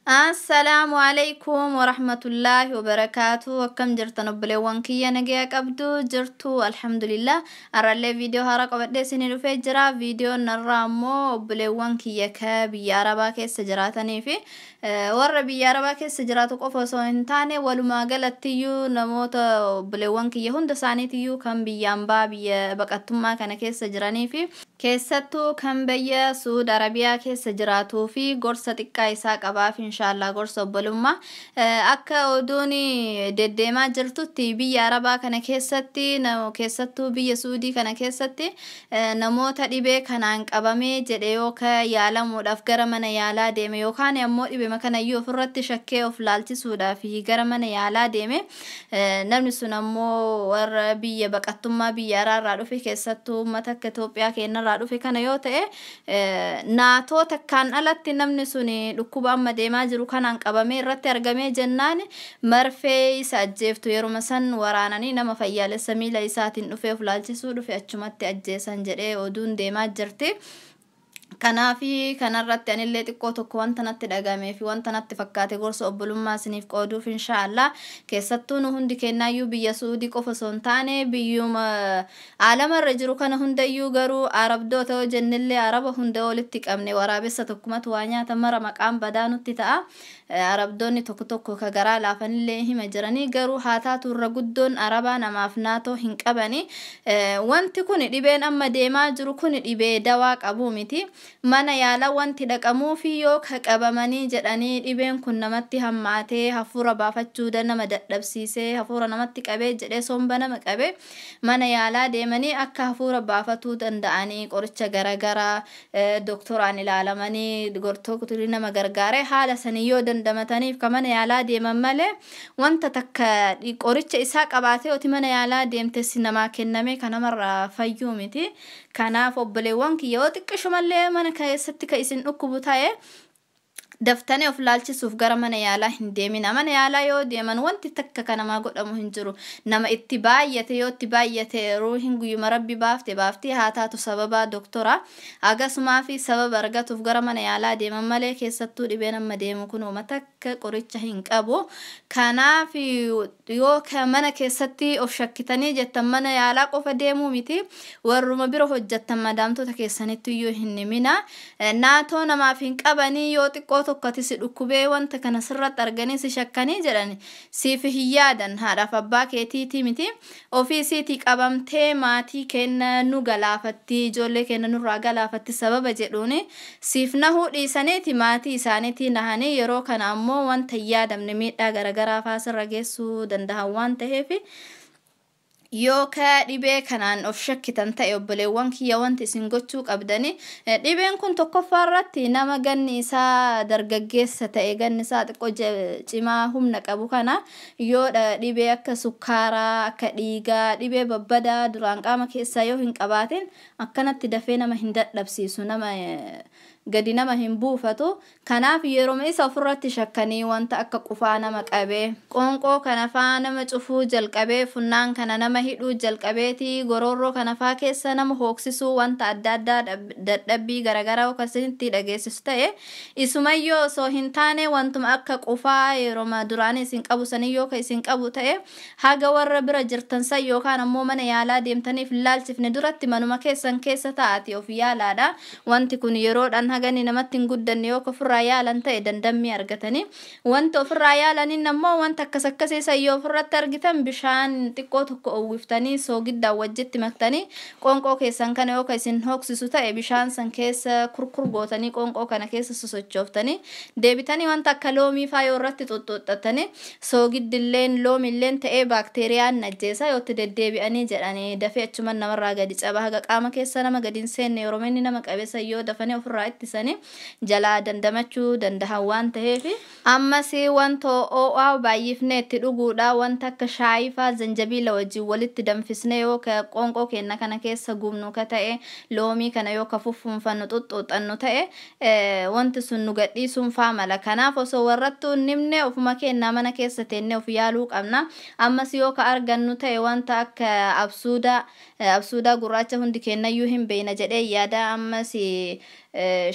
Assalaamu alaikum warahmatullaahi wabarakaatu. Akkam jirtan obboleewwan kiyya? Nagaya qabdu jirtu? Alhamdulillah, har'allee viidiyoo haaraa qabadhee isinii dhufee jira. Viidiyoon narraa ammoo obboleewwan kiyya ka biyya arabaa keessa jiraatanii fi warra biyya arabaa keessa jiraatu qofa osoo hin taane, walumaa galattiyyuu namoota obboleewwan kiyya hunda isaaniitiyyuu kan biyya ambaa, biyya baqattummaa kana keessa jiranii fi keessattuu kan biyya Suud Arabiyaa keessa jiraatuu fi gorsa xiqqaa isaa qabaaf, inshaallah, gorsa obbolummaa. Akka oduun deddeemaa jirtutti, biyya arabaa kana keessatti, keessattuu biyya Suudii kana keessatti, namoota dhibee kanaan qabamee jedhe yoo ka yaalamuudhaaf gara mana yaalaa deeme yookaan ammoo dhibee kanayyuu ofirratti shakkee of laalchisuudhaaf gara mana yaalaa deeme, namni sun ammoo warra biyya baqattummaa biyya araarraa dhufe, keessattuu uummata akka Itoophiyaa keenyarraa dhufe kana yoo ta'e, naatoo takkaan alatti namni sun dhukkuba amma deemaa jiru kanaan qabamee irratti argamee jennaan, marfee isa ajjeeftu yeruma san waraananii nama fayyaalessa miila isaatiin dhufee of laalchisuu dhufe achumatti ajjeesan jedhee oduun deemaa jirti. Kanaafi kanarratti anillee xiqqoo tokko wanta natti dhagamee fi wanta natti fakkaate gorsa obbolummaa isiniif qooduuf, inshaallah. Keessattuu nu hundi kennaayyuu biyya Suudii qofa osoo hin taane biyyuma aalamarra jiru kana hundayyuu, garuu arabdoota yoo jennillee araba hunda walitti qabne waraabessa tokkumatu waa nyaata mara maqaan badaa nutti ta'a. Arabdoonni tokko tokko ka garaa laafanillee hima jiranii, garuu haa taatu irra guddoon arabaa namaaf naatoo hin qabani. Wanti kun, dhibeen amma deemaa jiru kun, dhibee dawaa qabu miti. Mana yaalaa wanti dhaqamuufi yoo ka qabamanii jedhanii dhibeen kun namatti hammaatee, hafuura baafachuu nama dadhabsiisee, hafuura namatti qabee jedhee, somba nama qabee, mana yaalaa deemanii akka hafuura baafatuu danda'anii qoricha garagaraa doktoraan ilaalamanii, doktorri nama gargaaree haala sanii yoo dandamataniif ka mana yaalaa deeman malee, wanta takka qoricha isaa qabaatee oti mana yaalaa deemte si namaa kenname ka namarraa fayyuu miti. Kanaaf obboleewwan kiyya, yoo xiqqishumallee mana keessatti ka isin dhukkubu ta'e, daftanii of laalchisuuf gara mana yaalaa hin deemina. Mana yaalaa yoo deeman wanti takka ka namaa godhamu hin jiru. Nama itti baay'ate, yoo itti baay'ate, ruuhin guyyuma rabbi baafte baaftee, haa taatu sababa doktora akkasumaa fi sababa argatuuf gara mana yaalaa deeman malee, keessattuu dhibeen amma deemu kun uuma takka qoricha hin qabu. Kanaaf yoo mana keessatti of shakkitanii jettan, mana yaalaa qofa deemuu miti, warruma bira hojjettan madaamtota keessanitti iyyuu hin himina. Naatoo namaaf hin qabanii. Yoo xiqqoo tokkotti si dhukkubee wanta kana sirratti arganii si shakkanii jedhan, siif hin yaadan. Haadhaaf abbaa keetiitii miti, ofii isiitii qabamtee maatii kenna nu galaafatti, ijoollee kenna nurraa galaafatti sababa jedhuuni siif nahuu dhiisaniiti maatii isaaniitii nahanii, yeroo kana ammoo wanta hin yaadamne miidhaa garagaraa faa sirra geessuu danda'an waan ta'eef, yoo ka dhibee kanaan of shakkitan ta'e, obboleewwan kiyya, wanti isin gochuu qabdani, dhibeen kun tokkoffaa irratti nama ganni isaa dargaggeessa ta'e, ganni isaa xiqqoo cimaa humna qabu kana, yoo dhibee akka sukkaaraa, akka dhiigaa, dhibee babbadaa duraan qaama keessaa yoo hin qabaatin, akkanatti dafee nama hin dadhabsiisu, nama gadi nama hin buufatu. Kanaaf yeroo isa ofirratti shakkanii wanta akka qufaa nama qabee, qoonqoo kana faa nama cufuu jalqabee, funnaan kana nama hidhuu jalqabeeti, gororroo kana faa keessa nama hooksisuu, wanta adda addaa dadhabbii garaagaraa akkasitti dhageessisu ta'e, isumayyoo osoo hin taane wantuma akka qufaa yeroo duraanii isin qabu saniyyoo ka isin qabu ta'e, haga warra bira jirtan san yookaan ammoo mana yaalaa deemtaniif laalchifne duratti manuma keessan keessa taa'ati of yaalaadha. Wanti kun yeroodhaan hagani namatti hin guddanne yoo ofirraa yaalan ta'e dandammii argatanii. Wanta ofirraa yaalaniin ammoo wanta akkas akkasii san yoo ofirratti argitan, bishaan xiqqoo tokko uwwiftanii soogiddaan wajjitti maktanii, qoonqoo keessan kana yoo ka isin hooksisu ta'e, bishaan san keessa kurkur gootanii qoonqoo kana keessa sosochooftanii, deebitanii wanta akka loomii faa yoo irratti xuxuxxatanii, soogiddilleen loomilleen ta'ee baakteeriyaan najjeessa. Yoo itti deddeebi'anii jedhanii dafee achuman namarraa gadi caba. Haga qaama keessa nama gadi hin seenne yeroo inni nama qabeessa yoo dafanii ofirraa ittisanii jalaa dandamachuu dandahan waan ta'eef, ammas wanta ho'aa baay'ifnee itti dhuguudha. Wanta akka shaayii faa zanjabiila wajjin walitti danfisnee yoo ka qoonqoo keenya kana keessa gubnu ka ta'e, loomii kana yoo ka fuffuunfannu xuxuuxannu ta'e, wanti sun nu gadhiisuun faa mala. Kanaaf osoo warrattuu hin himne ofuma keenyaa mana keessa teennee of yaaluu qabna. Ammas yoo ka argannu ta'e, wanta akka absuudaa, absuudaa gurraacha hundi keenyayyuu hin beekna jedhee yaada. Ammas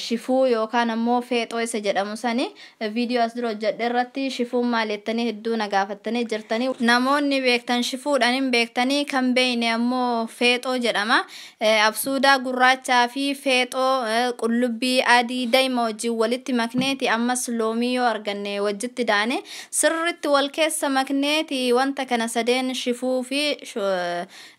Shifuu yookaan ammoo feexoo isa jedhamu sani viidiyoo as dura hojjedhe irratti shifuun maal jettanii hedduu na gaafattanii jirtanii. Namoonni beektan shifuudhaan hin beektanii, kan beekne ammoo feexoo jedhama. Absuudaa gurraachaa fi feexoo, qullubbii adii, daa'ima wajjin walitti makneeti, ammas loomii yoo arganne wajjitti daane sirritti wal keessa makneeti, wanta kana sadeen, shifuu fi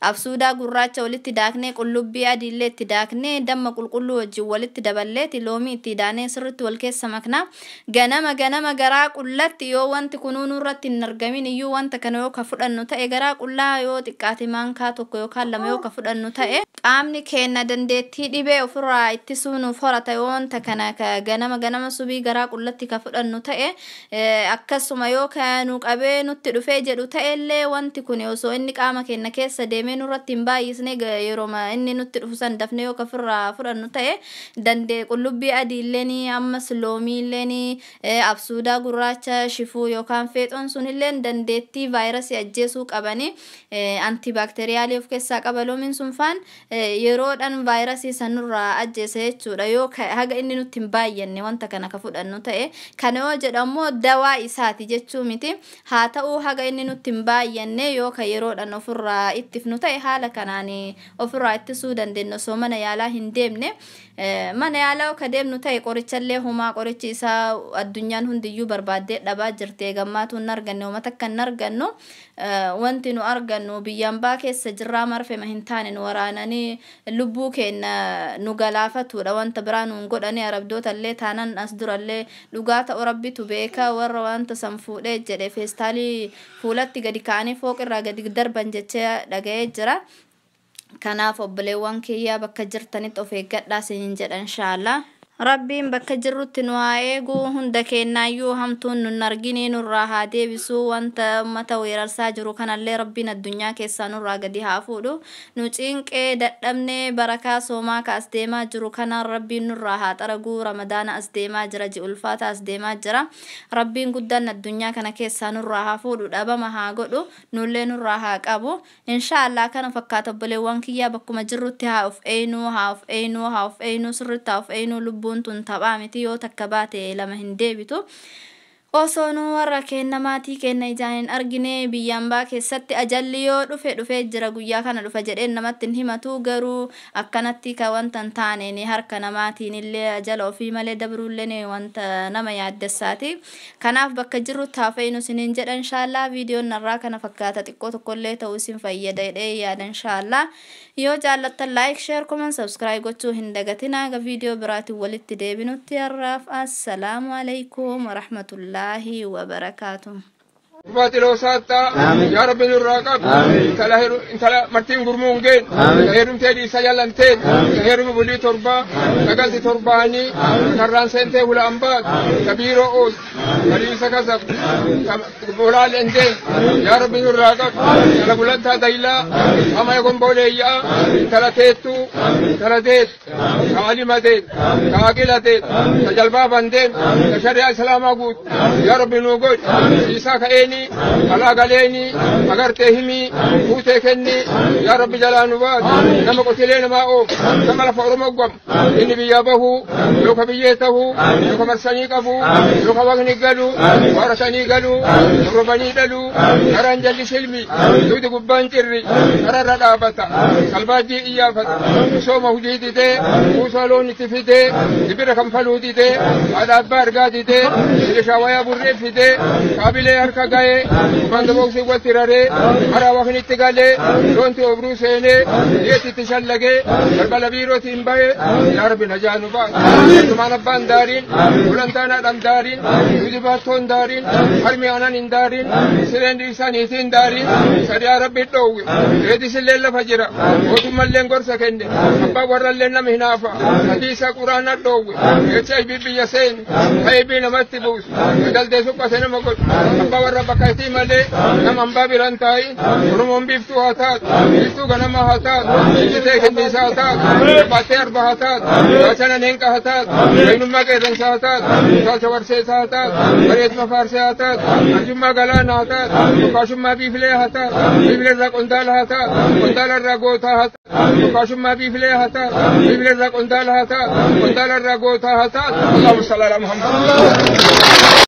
absuudaa gurraacha walitti daaknee, qullubbii adii illee itti daaknee, damma qulqulluu wajjin walitti daballeeti, loomii itti daanee sirritti wal keessa makna. Ganama ganama garaa qullatti, yoo wanti kunuu nurratti hin argamin iyyuu, wanta kana yoo ka fudhannu ta'e, garaa qullaa yoo xiqqaate maankaa 1 yookaan 2 yoo ka fudhannu ta'e, qaamni keenya dandeettii dhibee ofirraa ittisuu nuuf horata. Yoo wanta kana ganama ganama subii garaa qullatti ka fudhannu ta'e, akkasuma yoo ka nu qabee nutti dhufee jedhu ta'ellee, wanti kun osoo inni qaama keenya keessa deemee nurratti hin baay'isne, yeroo inni nutti dhufu san dafnee yoo ka ofirraa fudhannu ta'e, dandee qullubbii adiilleen, ammas loomiilleen, absuudaa gurraacha, shifuu yookaan feexoon sunilleen dandeettii vaayirasii ajjeesuu qabanii, antibaakteeriyaalii of keessaa qaba loomiin sun faan, yeroodhaan vaayirasii sanurraa ajjeesa jechuudha, yoo haga inni nutti hin baay'anne wanta kana ka fudhannu ta'e. Kana yoo jedhamu dawaa isaati jechuu miti. Haa ta'uu, haga inni nutti hin baay'anne yoo ka yeroodhaan ofirraa ittifnu ta'e, haala kanaan ofirraa ittisuu dandeenya osoo mana yaalaa hin deemne. Mana yaalaa yoo ka deemnu ta'e, qorichallee humaa qorichi isaa addunyaan hundiyyuu barbaaddee dhabaa jirti. Gammaatu hin arganne, uummata akka hin argannu. Wanti nu argannu biyyaan baa keessa jirraa, marfema hin taane nu waraananii lubbuu keenya nu galaafatudha. Wanta biraa nuun godhanii arabdoota illee taanan, as durallee dhugaa ta'u Rabbitu beeka, warra wanta san fuudhee jedhe feestaalii fuulatti gadi ka'anii fooqirraa gadi darban jechee dhaga'ee jira. Kanaaf obboleewwan kiyyaa, bakka jirtanitti of eeggadhaa isiniin jedha inshaallah. Rabbiin bakka jirrutti nu haa eegu hunda keenyaayyuu, hamtuun nun arginii nurraa haa deebisuu. Wanta ummata weerarsaa jiru kanallee Rabbiin addunyaa keessaa nurraa gadi haa fuudhu. Nu cinqee dadhabnee, barakaa soomaa ka as deemaa jiru kanaan Rabbiin nurraa haa xaraguu. Ramadaana as deemaa jira, ji ulfaata as deemaa jira. Rabbiin guddaan addunyaa kana keessaa nurraa haa fuudhu, dhabama haa godhu, nullee nurraa haa qabu inshaallah. Kana fakkaata obboleewwan kiyyaa, bakkuma jirrutti haa of eenuu, haa of eenuu, haa of eenuu, sirritti haa of eenuu. Lubbuun tun taphaa miti, yoo takka baate lama hin deebitu. Osoo nu warra keenya, maatii keenya ijaan hin argine biyyaan baa keessatti ajalli yoo dhufe dhufee jira, guyyaa kana dhufa jedheen namatti hin himatu. Garuu akkanatti ka wanta hin taaneen harka namaatiin illee ajala ofii malee dabruullee wanta nama yaaddessaati. Kanaaf bakka jirrutti haa fayyinu isiniin jedha inshaallah. Viidiyoon narraa kana fakkaata, xiqqoo tokkollee ta'uu isin fayyada jedhee yaada inshaallah. Yoo jaallattan like, share, comment, subscribe gochuu hin dagatinaa. Viidiyoo biraatiin walitti deebinutti har'aaf assalaamu alaikum warahmatullaahi wabarakaatuh. Ulfaatiloo saattaa yaa Rabbi nurraa qabu. Intala martiin gurmuun geen ka heerumtee dhiisa jallanteen, ka heeruma bulii 7 sagalti torbaanii, karraan seentee hula ambaat, ka biiroo ooltu, ka dhiisa kasab, ka bolaal endeen, yaa Rabbi nurraa qabu. Intala gulantaa daylaa ama gombooleeyyaa, intala teettuu, intala deet, ka alima deet, ka aqila deet, ka jalbaaban deem, ka shari'aa islaamaa guutu, yaa Rabbi nuu godhi. Siisaa ka'eeni alaa galeeni agartee himii fuutee kenni, yaa Rabbi jalaa nu baatu. Nama qotilee namaa oofu, nama lafa Oromoo gwamu, inni biyyaa bahuu yooka biyyee tahuu yooka marsanii qabu yooka waqni galu waaratanii galu torrobanii dhaluu, karaan jalli silmi duudi gubbaan cirri kararra dhaabata, salbaajjii iyyaafata, misooma hujii didee, kuusaa loon itti fidee, dibira kanfaluu didee, haadha abbaa argaa didee, milishaa wayaa burree fidee, kaabilee harka ga'ee, banda boksii walitti raree, maraa waqnitti galee, loonti obruu seenee, dhiyeessitti shallagee, balbala biirootiin bahee, yaa Rabbi najaa nu baas. Tumaan abbaan daariin, gulantaan haadhaan daariin, duudi baattoon daariin, harmi aanan hin daariin, sireen dhiirsaniitiin daariin, sadiyaa Rabbi dhoowwe, eedisillee lafa jira, mootummalleen gorsa kenne, abbaan warrallee nama hinaafa, hadiisa quraana dhoowwe, HIV biyya seeni, haybii namatti buusu, daldee suphate nama godhu, abbaa warra bakka itti malee nama hambaa biraan taa'i, Oromoon biiftuu haa taatu, Biiftuu ganamaa haa taatu. Ijjitee kenniisaa haa taatu. Baattee arba haa taatu. Gaachana leenqa haa taatu. Fayyummaa qeerransaa haa taatu. Utaalcha warseessaa haa taatu. Bareeduma faarsee haa taatu. Arjummaa galaanaa haa taatu. Dhukaashummaa biifilee haa taatu. Biifilee irraa qondaala haa taatu. Qondaala irraa gootaa haa taatu. Dhukaashummaa biifilee haa taatu. Biifilee irraa qondaala haa taatu. Qondaala irraa gootaa haa taatu. Allahumma salli ala Muhammad.